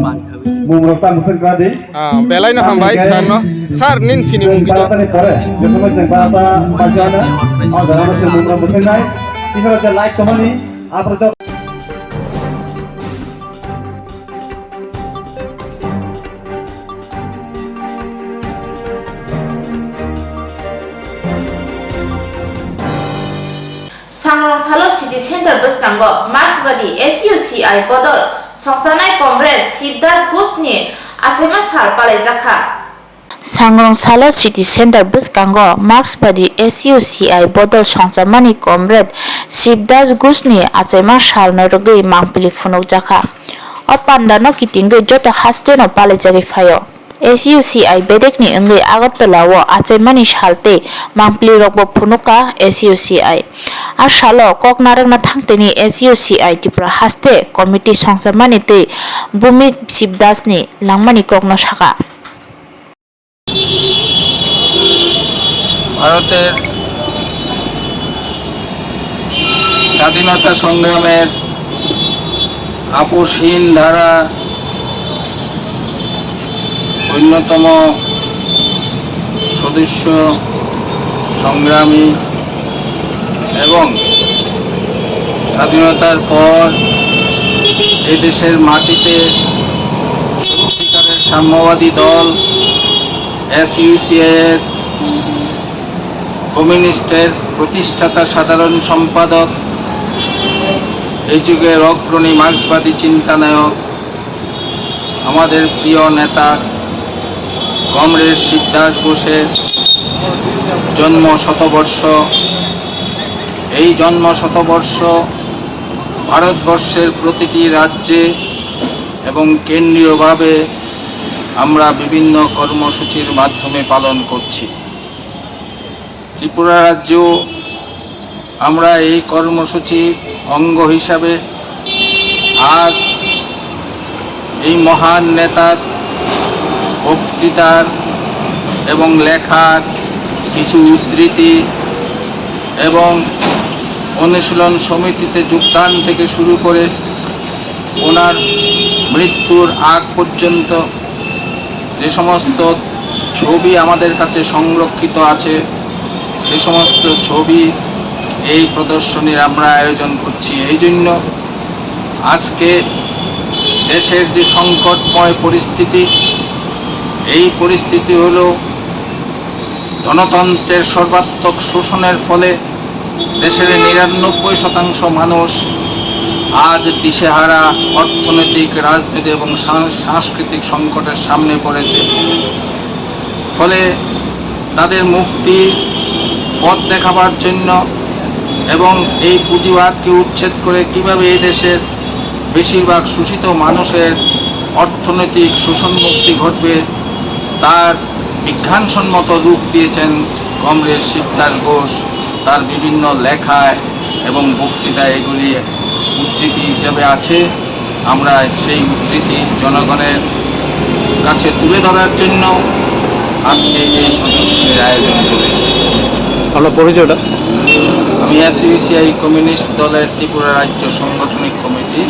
mung rok tamo seng kadi. Ah, belai no hambai sir no. Sir nin sini mung kito. Tani pore, je somoi seng barata bajana, o jaga no seng mung rok musengnai. Tini rok je like tomani, apro jok. Sangrong salo City Centre bwskango Marxbadi S U C I bodol songchanai Comrade Shivdas Ghoshni achaima sal palaijakha. Sangrong salo city centre bwskango Marksbadi S U C I bodol songchamani Comrade Shivdas Ghoshni achaima salno rwgwi mangpili phunukjakha. O pandano kitingwi joto hasteno palaijagwi phaio. S U C I bedekni wngwi Agartala o achaimani sal tei mangpili rokbo phunukha S U C I. A salo kok narwkna thangtini S U C I Tripura haste committee songchamani tei Bhumik Shivdasni langmani kokno sakha. ভারতের স্বাধীনতা সংগ্রামের আপসহীন ধারা অন্যতম সদস্য সংগ্রামী এবং স্বাধীনতার পর এদেশের মাটিতে সত্যিকারের সাম্যবাদী দল এসইউসিআই এর কমিউনিস্টের প্রতিষ্ঠাতা সাধারণ সম্পাদক, এই যুগের অগ্রণী মার্ক্সবাদী চিন্তানায়ক, আমাদের প্রিয় নেতা কমরেড শিবদাস বোসের জন্ম শতবর্ষ। এই জন্ম শতবর্ষ ভারতবর্ষের প্রতিটি রাজ্যে এবং কেন্দ্রীয়ভাবে আমরা বিভিন্ন কর্মসূচির মাধ্যমে পালন করছি। ত্রিপুরা রাজ্যেও আমরা এই কর্মসূচির অঙ্গ হিসাবে আজ এই মহান নেতার বক্তৃতার এবং লেখার কিছু উদ্ধৃতি এবং অনুশীলন সমিতিতে যোগদান থেকে শুরু করে ওনার মৃত্যুর আগ পর্যন্ত যে সমস্ত ছবি আমাদের কাছে সংরক্ষিত আছে, সে সমস্ত ছবি এই প্রদর্শনীর আমরা আয়োজন করছি। এই জন্য আজকে দেশের যে সংকটময় পরিস্থিতি, এই পরিস্থিতি হলো গণতন্ত্রের সর্বাত্মক শোষণের ফলে দেশের নিরানব্বই শতাংশ মানুষ আজ দিশেহারা, অর্থনৈতিক, রাজনৈতিক এবং সাং-, সাংস্কৃতিক সংকটের সামনে পড়েছে। ফলে তাদের মুক্তির পথ দেখাবার জন্য এবং এই পুঁজিবাদকে উচ্ছেদ করে কিভাবে এই দেশের বেশিরভাগ শোষিত মানুষের অর্থনৈতিক শোষণ মুক্তি ঘটবে, তার বিজ্ঞানসম্মত রূপ দিয়েছেন কমরেড শিবদাস ঘোষ। তার বিভিন্ন লেখায় এবং বক্তৃতায় এগুলি উদ্ধৃতি হিসেবে আছে। আমরা সেই উদ্ধৃতি জনগণের কাছে তুলে ধরার জন্য আজকে এই প্রদর্শনীর আয়োজন করেছি। আপনার পরিচয়টা? আমি এসইউসিআই কমিউনিস্ট দলের ত্রিপুরা রাজ্য সাংগঠনিক কমিটির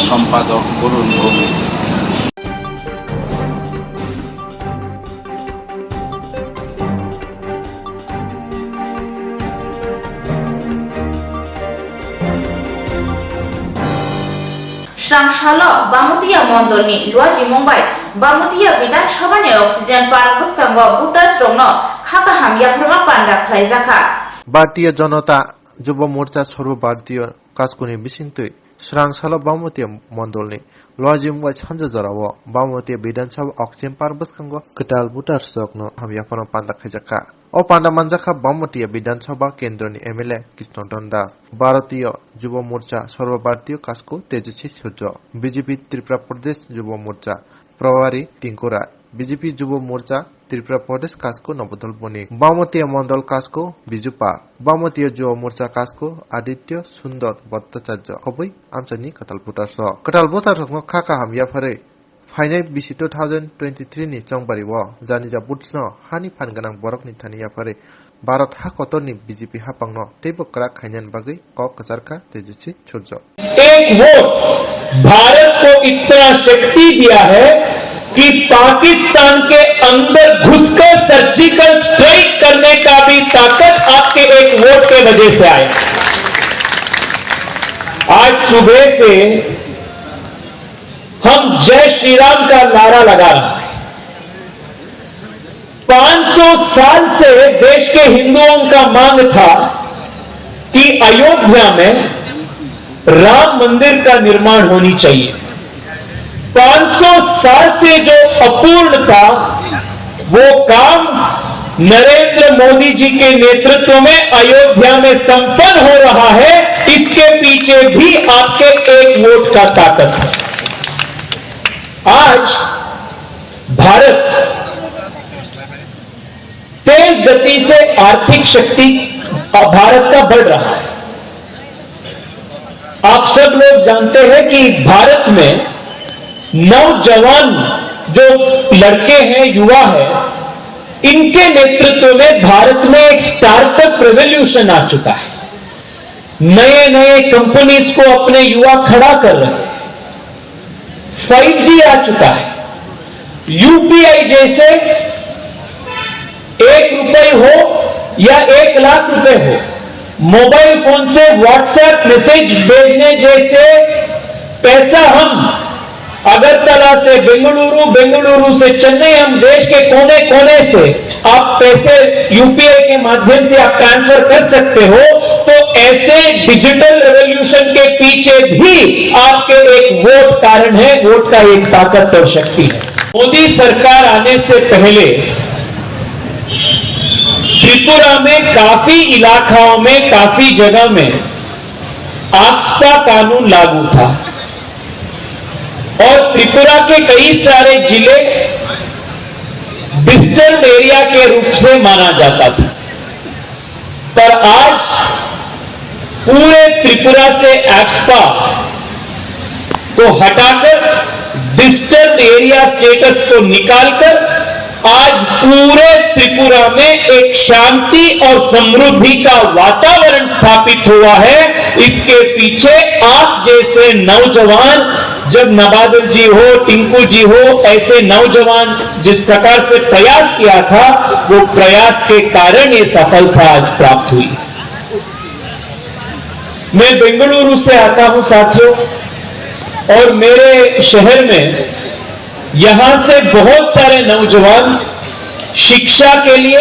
সম্পাদক বরুণ Bhowmik. Srang salo Bamutiya mondolni luajimung bai Bamutiya Bidhan Sabhani oxygen park bwskango voters rokno kha kaham yapharma panda khlaijakha. Bharatiya Janata Yuva Morcha Sarva Bharatiya Kaskuni bisingtwi srang salo Bamutiya mondolni luajimung bai sanja jorao Bamutiya Bidhan Sabha oxygen park bwskango kwtal voters rokno hamya phano panda khaijakha. O panda manjakha Bamutiya Bidhan Sabha kendroni M L A Krishna Dhan Das, Bharatiya Yuva Morcha Sarva Bharatiya Kasko Tejoshi Surjo, B J P Tripura Pradesh Yuva Morcha Prabhari Tingkura, B J P Yuva Morcha Tripura Pradesh Kasko Nobodol Bonik, Bamatiya Mondol Kasko Biju Pal, Bamatiya Yuva Morcha Kasko Aditya Sundar Bhattacharya, khobwi amchaini kwtal voters rok. Kwtal voters rokno kha kaham yapharwi phainai bisi two thousand twenty-three ni chongbari o janija voters no hani phan gwnang borokni thani yapharwi Bharat ha kotorni B J P haphangno teibo kwrak khainani bagwi kok kwcharkha Tejoshi Surjo. एक वोट भारत को इतना शक्ति दिया है कि पाकिस्तान के अंदर घुसकर सर्जिकल स्ट्राइक करने का भी ताकत आपके एक वोट के वजह से आया। आज सुबह से हम जय श्री राम का नारा लगा रहा है। पाँच सौ साल से देश के हिंदुओं का मांग था कि अयोध्या में राम मंदिर का निर्माण होनी चाहिए। पाँच सौ साल से जो अपूर्ण था, वो काम नरेंद्र मोदी जी के नेतृत्व में अयोध्या में संपन्न हो रहा है, इसके पीछे भी आपके एक वोट का ताकत है। आज भारत तेज गति से आर्थिक शक्ति भारत का बढ़ रहा है। आप सब लोग जानते हैं कि भारत में नौजवान जो लड़के हैं, युवा हैं, इनके नेतृत्व में भारत में एक स्टार्टअप रेवोल्यूशन आ चुका है। नए नए कंपनीज को अपने युवा खड़ा कर रहे हैं। फ़ाइव जी आ चुका है। यूपीआई जैसे एक रुपए हो या एक लाख रुपए हो, मोबाइल फोन से WhatsApp मैसेज भेजने जैसे पैसा हम अगरतला से बेंगलुरु, बेंगलुरु से चेन्नई, हम देश के कोने कोने से आप पैसे यूपीआई के माध्यम से आप ट्रांसफर कर सकते हो। तो ऐसे डिजिटल रेवोल्यूशन के पीछे भी आपके एक वोट कारण है, वोट का एक ताकत और शक्ति है। मोदी सरकार आने से पहले त्रिपुरा में काफी इलाकाओं में, काफी जगह में आफ्स्पा कानून लागू था और त्रिपुरा के कई सारे जिले डिस्टर्ब एरिया के रूप से माना जाता था, पर आज पूरे त्रिपुरा से आफ्स्पा को हटाकर, डिस्टर्ब एरिया स्टेटस को निकालकर आज पूरे त्रिपुरा में एक शांति और समृद्धि का वातावरण स्थापित हुआ है। इसके पीछे आप जैसे नौजवान, जब नवादल जी हो, टिंकू जी हो, ऐसे नौजवान जिस प्रकार से प्रयास किया था, वो प्रयास के कारण ये सफलता आज प्राप्त हुई। मैं बेंगलुरु से आता हूं साथियों, और मेरे शहर में यहां से बहुत सारे नौजवान शिक्षा के लिए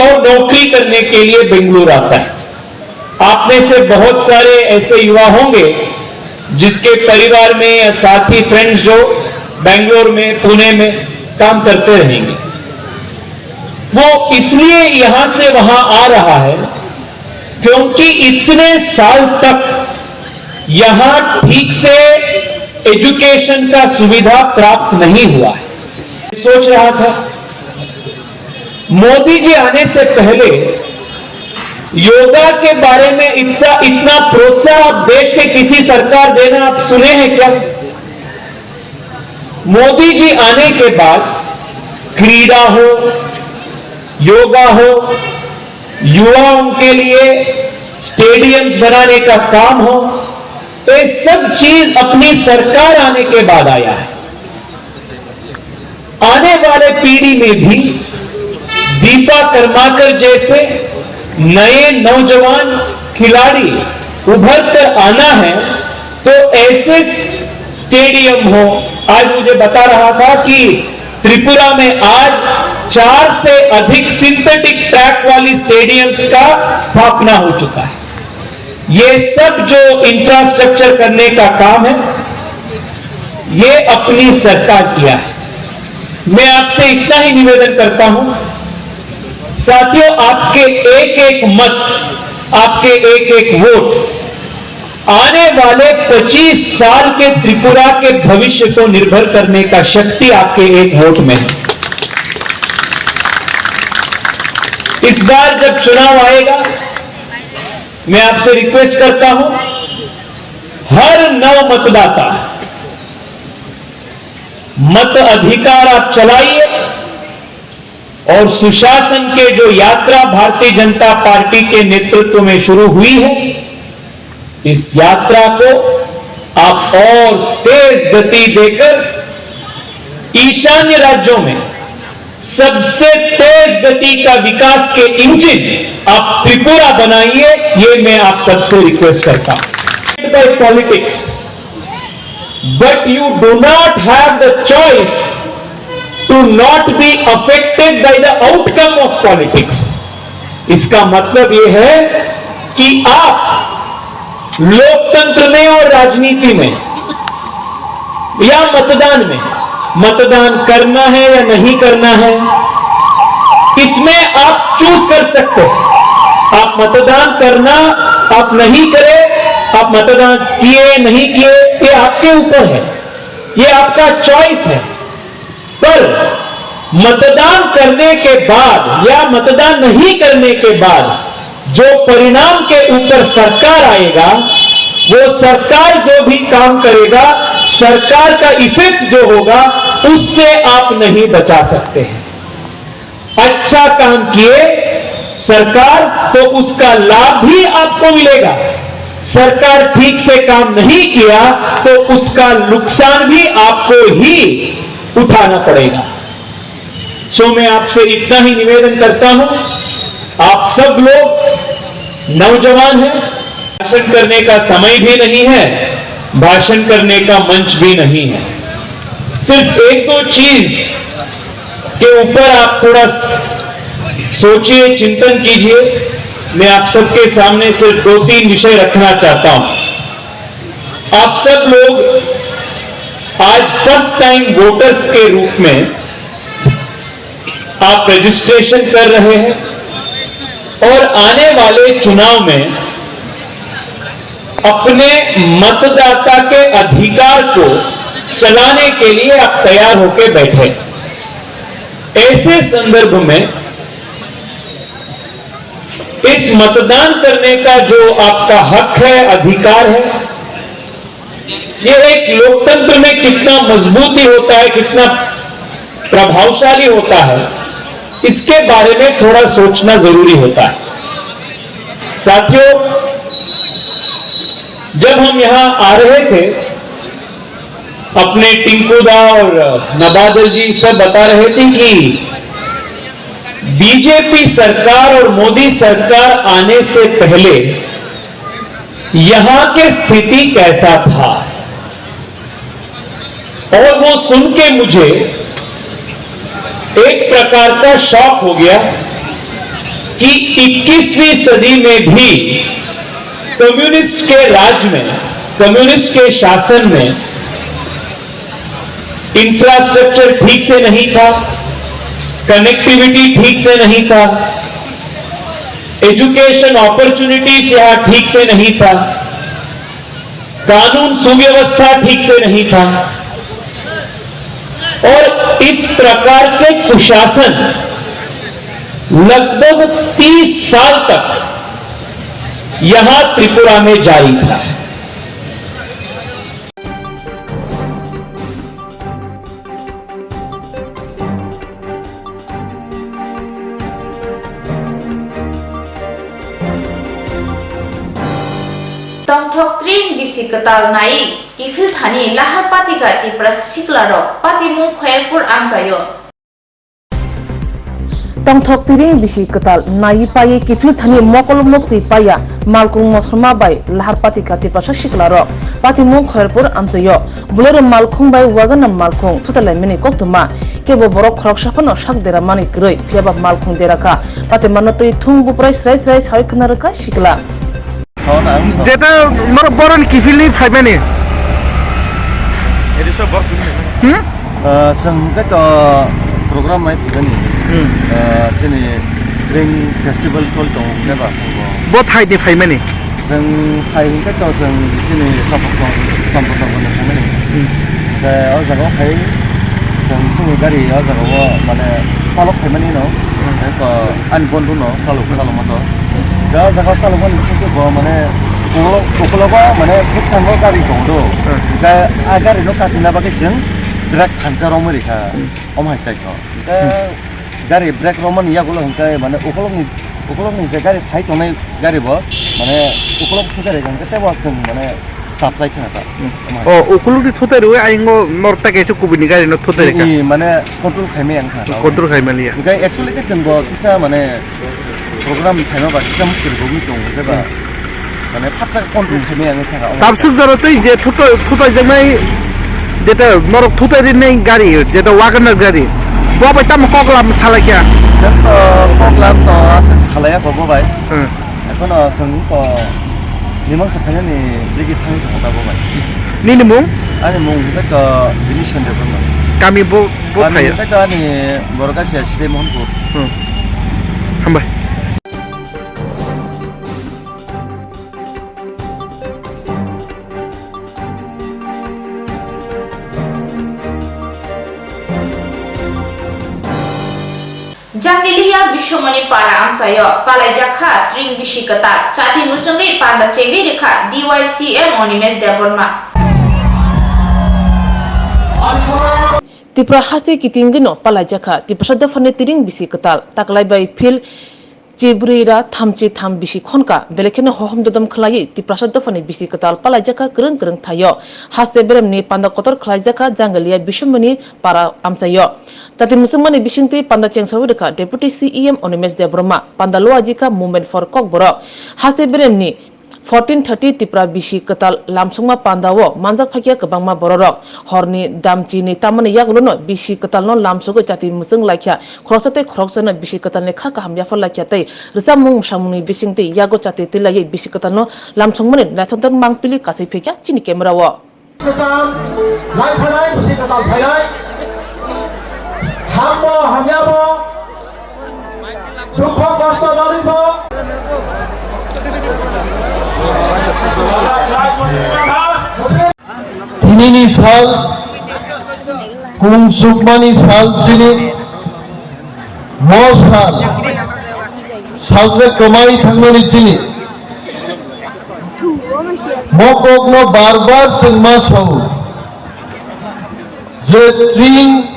और नौकरी करने के लिए बेंगलुरु आता है। आप में से बहुत सारे ऐसे युवा होंगे जिसके परिवार में या साथी, फ्रेंड्स जो बेंगलोर में, पुणे में काम करते रहेंगे। वो इसलिए यहां से वहां आ रहा है क्योंकि इतने साल तक यहां ठीक से एजुकेशन का सुविधा प्राप्त नहीं हुआ है। सोच रहा था, मोदी जी आने से पहले योगा के बारे में इतना, इतना प्रोत्साह आप देश के किसी सरकार देना आप सुने हैं क्या? मोदी जी आने के बाद क्रीड़ा हो, योगा हो, युवाओं के लिए स्टेडियम्स बनाने का काम हो, ये सब चीज अपनी सरकार आने के बाद आया है। आने वाले पीढ़ी में भी दीपा कर्माकर जैसे नए नौजवान खिलाड़ी उभर कर आना है, तो ऐसे स्टेडियम हो। आज मुझे बता रहा था कि त्रिपुरा में आज चार से अधिक सिंथेटिक ट्रैक वाली स्टेडियम्स का स्थापना हो चुका है। ये सब जो इंफ्रास्ट्रक्चर करने का काम है, ये अपनी सरकार किया है। मैं आपसे इतना ही निवेदन करता हूं साथियों, आपके एक एक मत, आपके एक एक वोट आने वाले पच्चीस साल के त्रिपुरा के भविष्य को निर्भर करने का शक्ति आपके एक वोट में है। इस बार जब चुनाव आएगा, मैं आपसे रिक्वेस्ट करता हूं, हर नव मतदाता मत अधिकार आप चलाइए और सुशासन के जो यात्रा भारतीय जनता पार्टी के नेतृत्व में शुरू हुई है, इस यात्रा को आप और तेज गति देकर ईशान्य राज्यों में सबसे तेज गति का विकास के इंजन आप त्रिपुरा बनाइए, ये मैं आप सबसे रिक्वेस्ट करता हूं। By politics, but you do not have the choice to not be affected by the outcome of politics. इसका मतलब ये है कि आप लोकतंत्र में और राजनीति में या मतदान में, मतदान करना है या नहीं करना है, इसमें आप चूज कर सकते हैं, आप मतदान करना, आप नहीं करें, आप मतदान किए, नहीं किए, ये आपके ऊपर है, ये आपका चॉइस है। पर मतदान करने के बाद या मतदान नहीं करने के बाद जो परिणाम के ऊपर सरकार आएगा, वो सरकार जो भी काम करेगा, सरकार का इफेक्ट जो होगा, उससे आप नहीं बचा सकते हैं। अच्छा काम किए सरकार, तो उसका लाभ भी आपको मिलेगा। सरकार ठीक से काम नहीं किया, तो उसका नुकसान भी आपको ही उठाना पड़ेगा। सो मैं आपसे इतना ही निवेदन करता हूं, आप सब लोग नौजवान हैं, भाषण करने का समय भी नहीं है, भाषण करने का मंच भी नहीं है। सिर्फ एक दो चीज के ऊपर आप थोड़ा स-, सोचिए, चिंतन कीजिए। मैं आप सबके सामने सिर्फ दो तीन विषय रखना चाहता हूं। आप सब लोग आज फर्स्ट टाइम वोटर्स के रूप में आप रजिस्ट्रेशन कर रहे हैं और आने वाले चुनाव में अपने मतदाता के अधिकार को चलाने के लिए आप तैयार होकर बैठे। ऐसे संदर्भ में इस मतदान करने का जो आपका हक है, अधिकार है, ये एक लोकतंत्र में कितना मजबूती होता है, कितना प्रभावशाली होता है, इसके बारे में थोड़ा सोचना जरूरी होता है। साथियों, जब हम यहाँ आ रहे थे, अपने टिंकू दा और नवादल जी सब बता रहे थे कि बीजेपी सरकार और मोदी सरकार आने से पहले यहाँ के स्थिति कैसा था, और वो सुन के मुझे एक प्रकार का शॉक हो गया कि इक्कीसवीं सदी में भी कम्युनिस्ट के राज में, कम्युनिस्ट के शासन में इंफ्रास्ट्रक्चर ठीक से नहीं था, कनेक्टिविटी ठीक से नहीं था, एजुकेशन अपॉर्चुनिटीज यहाँ ठीक से नहीं था, कानून सुव्यवस्था ठीक से नहीं था और इस प्रकार के कुशासन लगभग तीस साल तक यहाँ त्रिपुरा में जारी था। Tongthok tring bisi kwtal nai kiphil thani lahar patika Tiprasa siklarok patimung Khoyalpur amchaio. Tongthok tiring bisi kwtal nai paiwi kiphil thani mokol muktwi paiya Malkung Mothorma bai lahar patika Tiprasa siklarok patimung Khoyalpur amchaio. Bolero malkhung bai Waganam malkhung thutalaimani koktwma, kebo borok khoroksa phano sak dera manwi kwrwi, phiyaba malkhung dera kha. Patimano twi thung buprai srai srai sawi khna rwkha sikla. Jeta norok boroni kiphilni phaimani. Hmm? Ah, chwng khe to program nai phaimani. Hmm. Ah, chini Ring Festival choli tongo, hwnba chwngbo. Bo thaini phaimani? Chwng phai hwnkhe to chwng chini Sampurtong, Sampurtong hwnwi phaimani. Hmm. Hwnkhe o jaga o phai chwng chini gari o jaga o mane palok phaimani no. Hmm. Hwnkhe to ani bondhu no chalok, chalok ma to. Da o jaga o chalok mani singkhe bo mane ukulok, ukulogo mane bwskango gari tongo do. Hmm. Hwnkhe a gari no katina bagwi chwng brake phan khe romwi rikha. Hmm. Omo hai khe to. Hwnkhe hmm. Gari brake romani yagulo hwnkhe mane ukulokni, ukulokni je gari phai tongnai gari bo mane ukulok thutai rikha hwnkhe tebo chwng mane sapchai khna ta. Hmm. Omo hai. O ukulokni thutai rwi ayingo norok ta kaisa kubuni gari no thutai rikha. Ih, mane control khaimaya wngkha. Control khaimaliya. Hwnkhe actually khe chwng bo kisa mane program phaima ba kisa mukhir rwgwi tongo hwnkhe ba. Hmm. Mane phatsa control khaimaya wngwi thangkha. Tabsuk jora tei je thuto-, thutaijaknai jeta norok thutai rinai gari, jeta Wagoner gari. Bo bai tamo koklam salaikha? Chwng to koklam to aswk salaiya kho bo bai. Hmm. Ekhono chwng to mimangsa khainani digi thangwi tongo ta bo bai. Nini mung? Ani mung hwnkhe to Bini Sandebra no. Kami bo, bo kami phaiya? Hwnkhe to ani borok kaisa Sidai Mohanpur. Hmm. Hambai. Jangiliya Biswamani para amchaio palaijak kha tring bisi kwtal. Chati mwchwngwi panda chengri rwkha D Y C M Animesh Debbarma. Tipra haste kitingwino palaijak kha Tiprasa dophani tring bisi kwtal. Taklai bai phil chibrwi ra thamchi tham bisi khonka, belai kheno hohom dodom khlaiwi Tiprasa dophani bisi kwtal palaijak kha kwrwng kwrwng thaio. Haste beremni panda kotor khlaijak kha Jangiliya Biswamani para amchaio. Chati mwchwngmani bisingtwi panda chengsawi rwkha Deputy C E M Animesh Debbarma, panda luajikha Movement for Kokborok. Haste beremni fourteen thirty Tipra bisi kwtal lamsokma pandao manjak phaikha kwbangma bororok. Horni damchini tamani yagulono bisi kwtalno lamsogwi chati mwchwng laikha, khoroksa tei khoroksano bisi kwtalni kha kaham yaphar laikha tei rwchapmung mwsamungni bisingtwi yago chati twilaiwi bisi kwtalno lamsokmani naithokdok mangpili kasui phaikha chini camera-o. Kwcham, lai phainai, bisi kwtal phainai. Hambo, hamyabo, dukho, kosto, norikbo. Tinini sal, kung chukmani sal chini. Mo sal, salsa kwmai thangmani chini. Mo kokno bar bar chwng ma sao je tring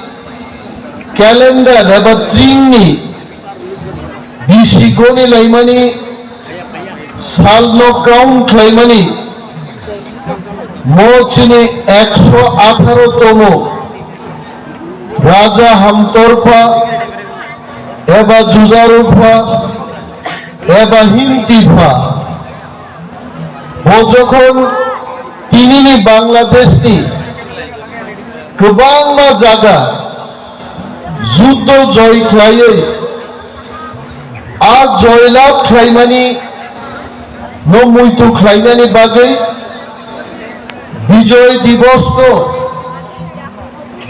calendar eba tringni bisi goni laimani salno count khlaimani mo chini ekso atharo tomo. Raja hamtorpha eba jujarupha eba hintipha. Bo jokhon tinini Bangladeshni kwbangma jaga juddo joy khlaiwi, a joylab khlaimani no muitu khlainani bagwi Bijoy Divos no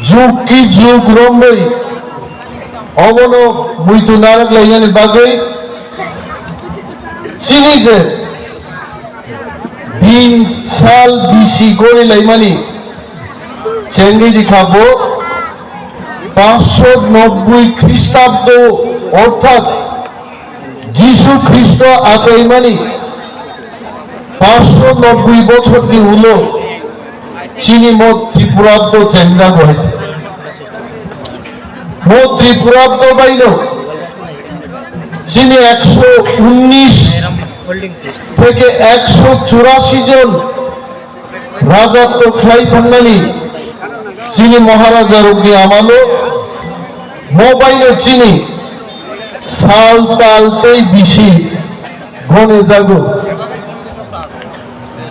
jug ki jug romwi obono muitu narak lainani bagwi chini je din sal bisi gori laimani chengri rikha bo paanch sho nobboi Khristabdo, orthat Jisu Khristo achaimani paanch sho nobboi bochorni ulo chini mo Tripurabdo chengjago hai. Mo Tripurabdo baino chini ekso unnish theke ekso churashi jon Rajatw khlai thangnani chini Maharaja rokni amalo mo baino chini sal tal tei bisi gone jago.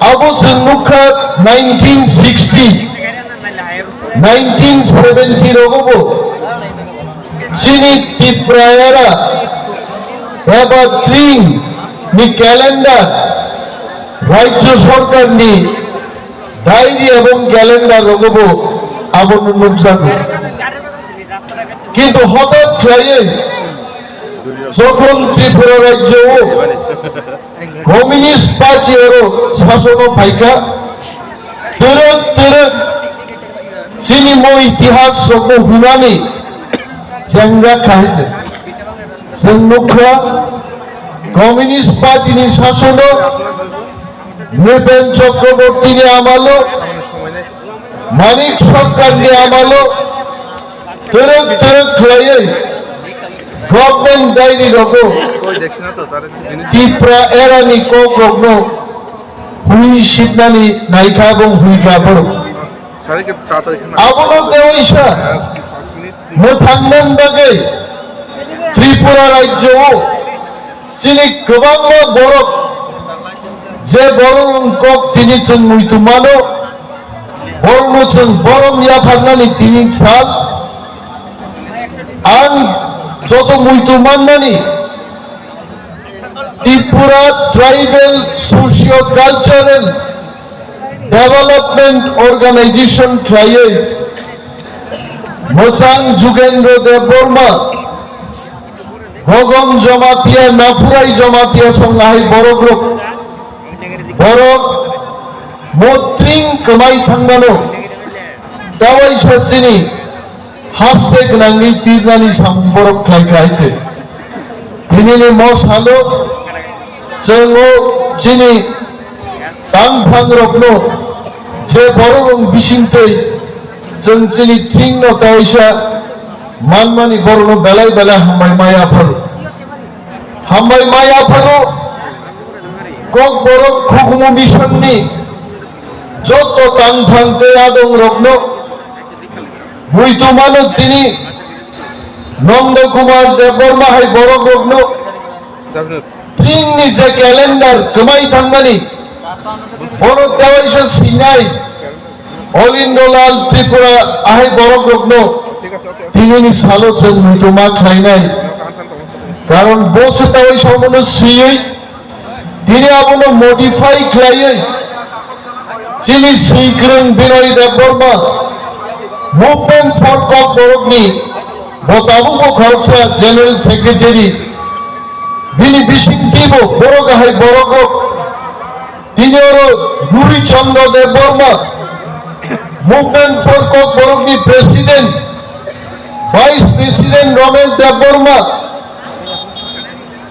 Abo chwng nukha nineteen sixty, nineteen seventy rogobo. Chini Tiprayara eba tring ni calendar Rajya Sarkar ni diary ebong calendar rogobo abono nukjago. Kintu hotat khlaiwi jokhon Tripura Rajya o Communist Party oro sasono phaikha, twrwk twrwk chini mo itihas rokno hunani chengjak kha hai se. Chwng nukha Communist Party ni sasono Nripen Chakraborty ni amalo, Manik Sarkar ni amalo, twrwk twrwk khlaiwi government diary rogo Tipra era ni kok rokno hui sipnani naikha bong hui kha borok. Abono teoisa mwthangnan bagwi Tripura rajyo o chini kwbangma borok je borok rong kok tini chwng muitu mano, borokno chwng borom yapharnani tini sal. Ang joto muitu mannani Tripura Tribal Socio-Cultural Development Organization khlaiwi mwchang Jugendra Debbarma Gogong Jamatia, Naphurai Jamatia song ahai borok rok. Borok motring kwmai thangmano. Tawaisa chini haste gwnangwi pirnani samung borok khlai kha hai se. Tinini mo salo chwngo chini tangphang rokno je borok rok bisingtwi chwng chini thing no tawaisa manmani borokno belai belai hambai mai apharo. Hambai mai apharo Kokborok Khukumu Missionni joto tangphang tei adong rokno muitu mano tini Nondo Kumar Debbarma hai borok rokno Tringni je calendar kwmai thangmani, bono tewaisa sinai, Olindolal Tripura ahai borok rokno tinini salo chwng muitu ma khlainai. Karon bo se tewaisa omono siyui, tini abono modify khlaiwi, chini swikrwng Binoy Debbarma, Movement for Kokborokni, bo tabukbo khoroksa General Secretary, bini bisingtwibo borok ahai borok rok, tini oro Guri Chandra Debbarma, Movement for Kokborokni President, Vice President Ramesh Debbarma,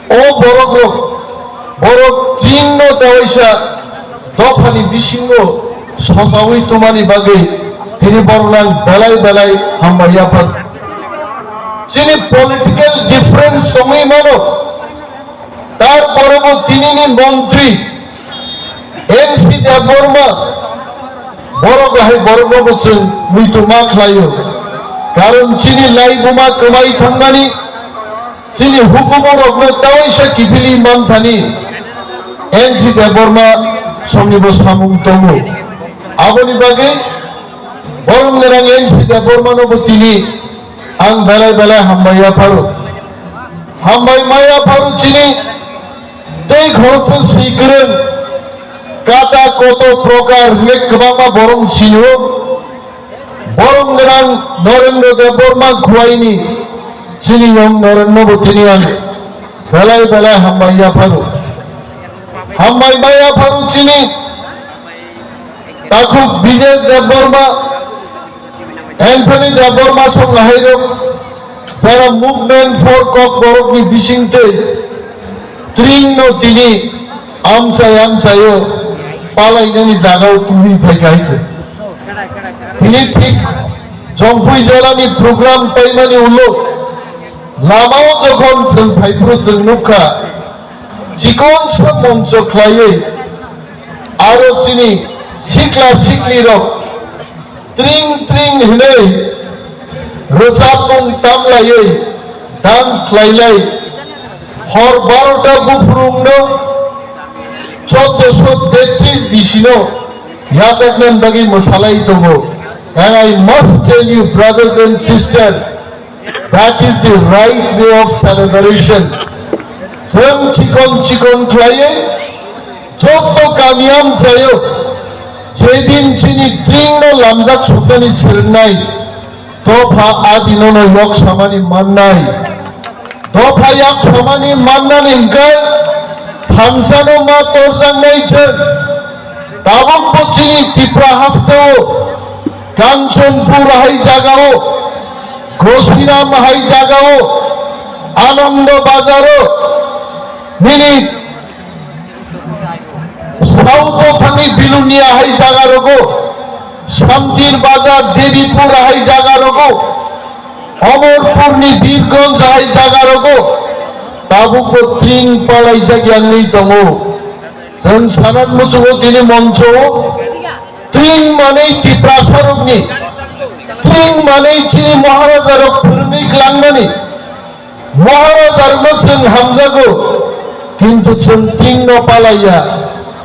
o borok rok, borok tringno tewaisa dophani bisingo sosawi tumani bagwi tini borok nang belai belai hambai yaphar. Chini political difference tongwi mano, tarpore bo tinini montri N C Debbarma borok bahai borokno bo chwng muitu ma khlaio, karon chini laibuma kwmai thangmani chini hukumu rokno tawaisa kiphilwi manthani N C Debbarma somni bo samung tongo. Aboni bagwi borok nirang N C Debbarma no bo tini ang belai belai hambai yapharo. Hambai maya pharo chini tei khoroksa swikwrwng kata koto prokar hwnwi kwbangma borok sio. Borok gwnang Norendra Debbarma Khuaini chini yong Norendra bo tini ang belai belai hambai yapharo. Hambai maya pharo chini takhuk Bijesh Debbarma, Anthony Debbarma song hairok jara Movement for Kokborokni bisingtwi tringno tini amchai amchaio palainani jagao tubui phaikha hai se. Tini thik Jongpui jorani program paimani ulo lamao jokhon chwng phaiphuru chwng nukha, chikonsa moncho khlaiwi aro chini sikla siklirok tring tring hinwi rwchapmung tamlaiwi dance khlailai hor barota buphurungno chauddosho tetris bisino yachaknani bagwi mwsalai tongo. And I must tell you, brothers and sisters, that is the right way of celebration. Chwng chikon chikon khlaiwi joto kami amchaio jedin chini tringno lamjak suknani swrwngnai, dopha adinono yok samani mannai. Dopha yak samani mannani hwnkhe thansano ma torjaknai chwng. Tabukbo chini Tipra hasteo Kanchanpur hai jagao, Gosiram hai jagao, Anando Bazaro, nini South o thangwi Bilonia hai jaga rogo, Santir Bazar, Devipur hai jaga rogo, Omorpur ni Birganj hai jaga rogo, tabukbo tring palaijak yangwi tongo. Chwng sanan muchungo tini moncho o tring manwi Tiprasa rokni, tring manwi chini Maharaja rok phwrwngwi kwlangmani. Maharaja rokno chwng hamjago, kintu chwng tringno palaiya,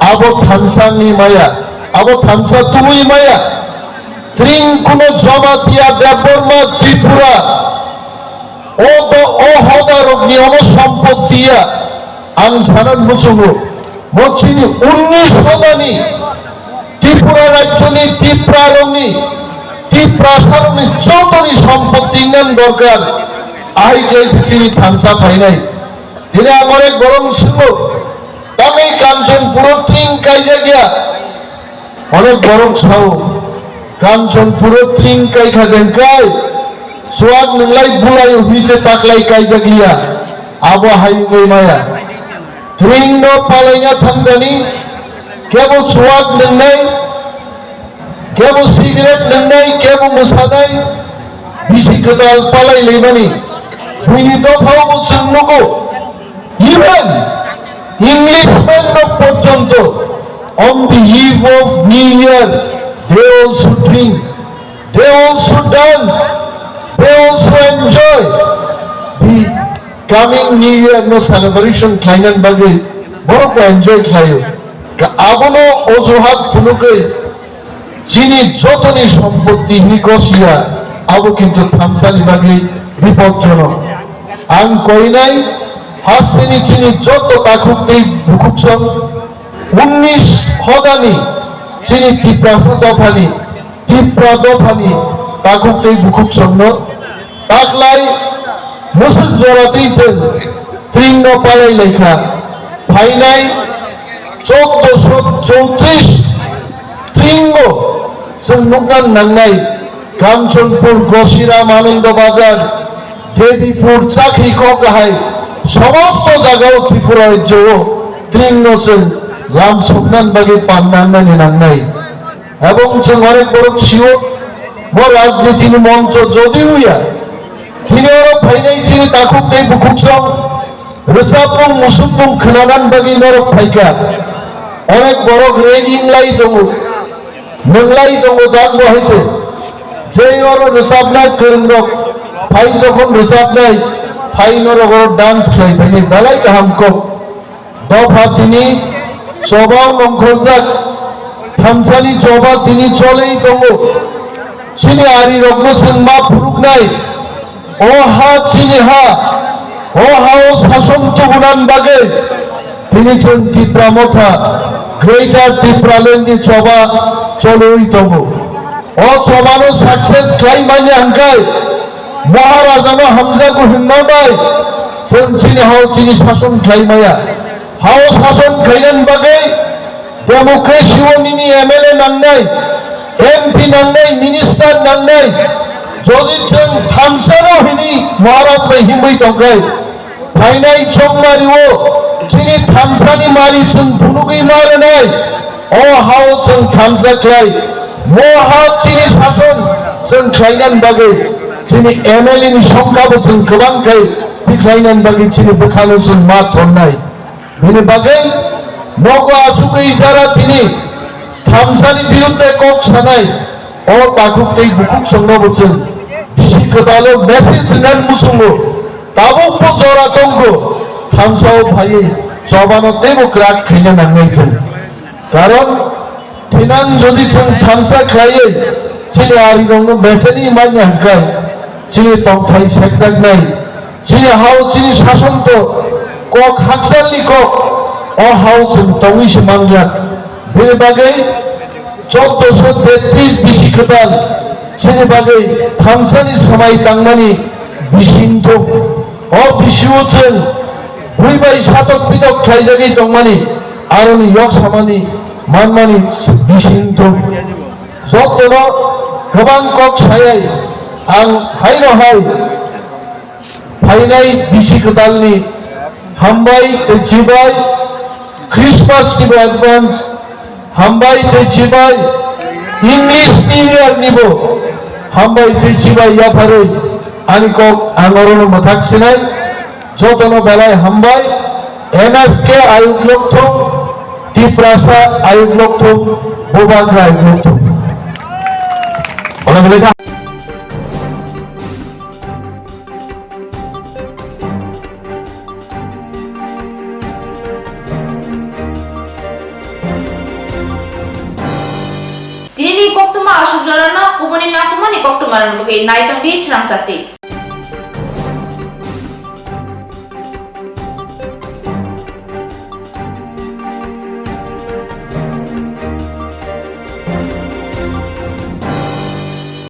abo thansa wngwi maya, abo thansa tubui maya. Tring kuno Jamatia, Debbarma, Tripura, o do, o hoda rokni omo sompotti ya, ang sanan muchungo, mo chini unnish hodani Tripura rajyoni, Tiprarokni, Tiprasarokni jotoni sompotti wngna dorkar. Ahai khe se chini thansa phainai. Tini ang onek borok swngwi, tamni Kanchanpuro tring kaijak ya? Onek borok sao, Kanchanpuro tring kaikha de hwnkhe, chuak nwnglai bulai hwnwi se taklai kaijak liya, abo hai wngwi maya. Tring no palaina thangdani, kebo chuak nwngnai, kebo cigarette nwngnai, kebo mwsanai, bisi kwtal palai laimani. Buini dophao bo chwng nugo. Even Englishman rok porjonto on the eve of New Year, they also drink, they also dance, they also enjoy the coming New Year no celebration khlainani bagwi borok bo enjoy khlaio. Ka-, abono ojuhat phunugwi chini jotoni sompotti hini gosiya, abo kintu thansani bagwi bipodjonok. Ang koinai hasteni chini joto takhuk tei bukhuksong unnish hodani chini Tiprasa dophani, Tipra dophani takhuk tei bukhuksongno taklai musuk jora tei chwng tringno palai laikha. Phainai chauddosho chowtrish tringo chwng nukna nangnai, Kanchanpur, Gosiram, Anando Bazar, Debipur, Chakri, Kokahai, somosto jagao Tripura rajyo o tringno chwng lam soknani bagwi pan nangnani nangnai. Ebong chwng onek borok sio, bo rajniti ni moncho jodi huya, tini oro phainai chini takhuk tei bukhuksong, rwchapmung musukmung khwnanani bagwi norok phaikha. Onek borok ready wnglai tongo, nwnglai tongo, jang bo hai se. Je oro rwchapnai kwrwngrok phai jokhon rwchapnai phai norok oro dance khlai phainai, belai kaham kok. Dopha tini choba nongkhorjak, thansani choba tini cholwi tongo. Chini arirokno chwng ma phunuknai, o ha chini ha, o ha-o sason tubunani bagwi tini chwng Tipra Motha, Greater Tipraland ni choba cholwi tongo. O chobano success khlai manya hwnkhe Maharajano hamjago hwnma bai chwng chini ha-o chini sason khlai maya. Ha-o sason khlainani bagwi democracy o nini M L A nangnai, M P nangnai, minister nangnai. Jodi chwng thansano hini Maharaj bai himwi tongkhe, phainai chongmari o chini thansani mari chwng phunugwi ma rwnai. O ha-o chwng thansa khlai, mo ha chini sason chwng khlainani bagwi chini M L A ni songkha bo chwng kwbang khai tikhlainani bagwi chini bwkhano chwng ma thonnai. Bini bagwi nogo achugwi jara tini thamsani birudde kok sanai o takhuk tei bukhuk songno bo chwng bisi kwtalo message rinani muchungo. Tabukbo jora tongo, thamsao phaiwi chobano teibo kwrak khaina nangnai chwng. Karon thinang jodi chwng thamsa khlaiwi chini arirokno bechani manya hwnkhe, chini tongthai sekjaknai, chini hao chini sason to kok hakchalni kok, o hao chwng tongwi se manjak. Bini bagwi chauddosho tetris bisi kwtal chini bagwi thamsani swmai tangmani bisi wngthok. O bisi o chwng bui bai satok pitok khlaijagwi tongmani, aroni yok samani manmani bisi wngthok. Jotono kwbang kok sayai ang haino hai phainai bisi kwtalni hambai tei chibai, Christmas nibo advance hambai tei chibai, English New Year nibo hambai tei chibai yapharwi ani kok ang orono mwthak sinai. Jotono belai hambai, N F K ayuk lokthung, Tiprasa ayuk lokthung, Bubagra ayuk lokthung. Tini ni koktwma aswk jorano kubuni nakumani koktwmarokni bagwi naitokdi chwrangchati.